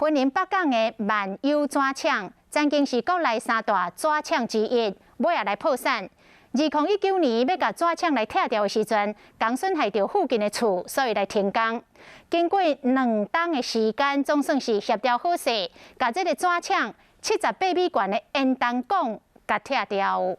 雲林北港的萬有紙廠，曾經是國內三大紙廠之一，尾仔來破產。2019年欲共紙廠來拆掉的時陣，共損害著附近的厝，所以來停工。經過2冬的時間，總算是協調好勢，共這个紙廠78米懸的煙囱管共拆掉。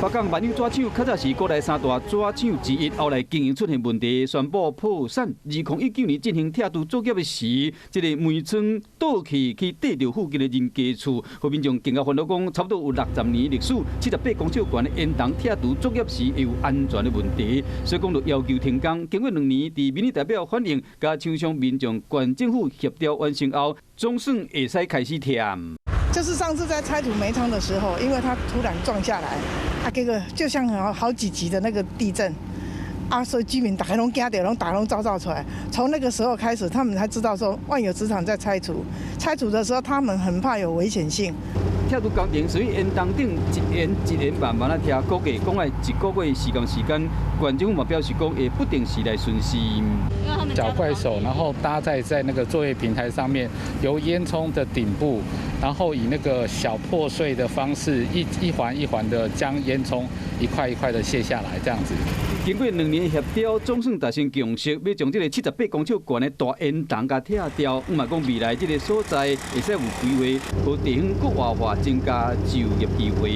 北港萬有紙廠較早是國內三大紙廠之一，後來經營出現問題，宣布破產。2019年進行拆除作業的時，這个門窗倒去去硩著附近的人家厝，予民眾更加煩惱講，差不多有60年歷史，78公尺懸的煙囱拆除作業時會有安全的問題，所以講就要求停工。經過2年，佇民意代表反映，佮廠商民眾、縣政府協調完成後，總算會使開始拆。就是上次在拆除煤倉的時候，因為它突然撞下來，啊，這個就像好好幾級的那個地震，啊，所以居民大家攏驚著，攏大家攏走走出來。從那個時候開始，他們才知道說萬有紙廠在拆除。拆除的時候，他們很怕有危險性。拆除工程屬於煙囱頂一煙一煙慢慢仔拆，估計講愛一個月時間。縣政府嘛表示講會不定時來巡視。絞怪手，然後搭載在那個作業平台上面，由煙囪的頂部，然後以那個小破碎的方式，一一環一環的將煙囪一塊一塊的卸下來，這樣子。經過2年協調，總算達成共識，欲將這个78公尺懸的大煙囱共拆掉。嘛講未來這个所在會使有規劃，予地方閣活化，增加就業機會。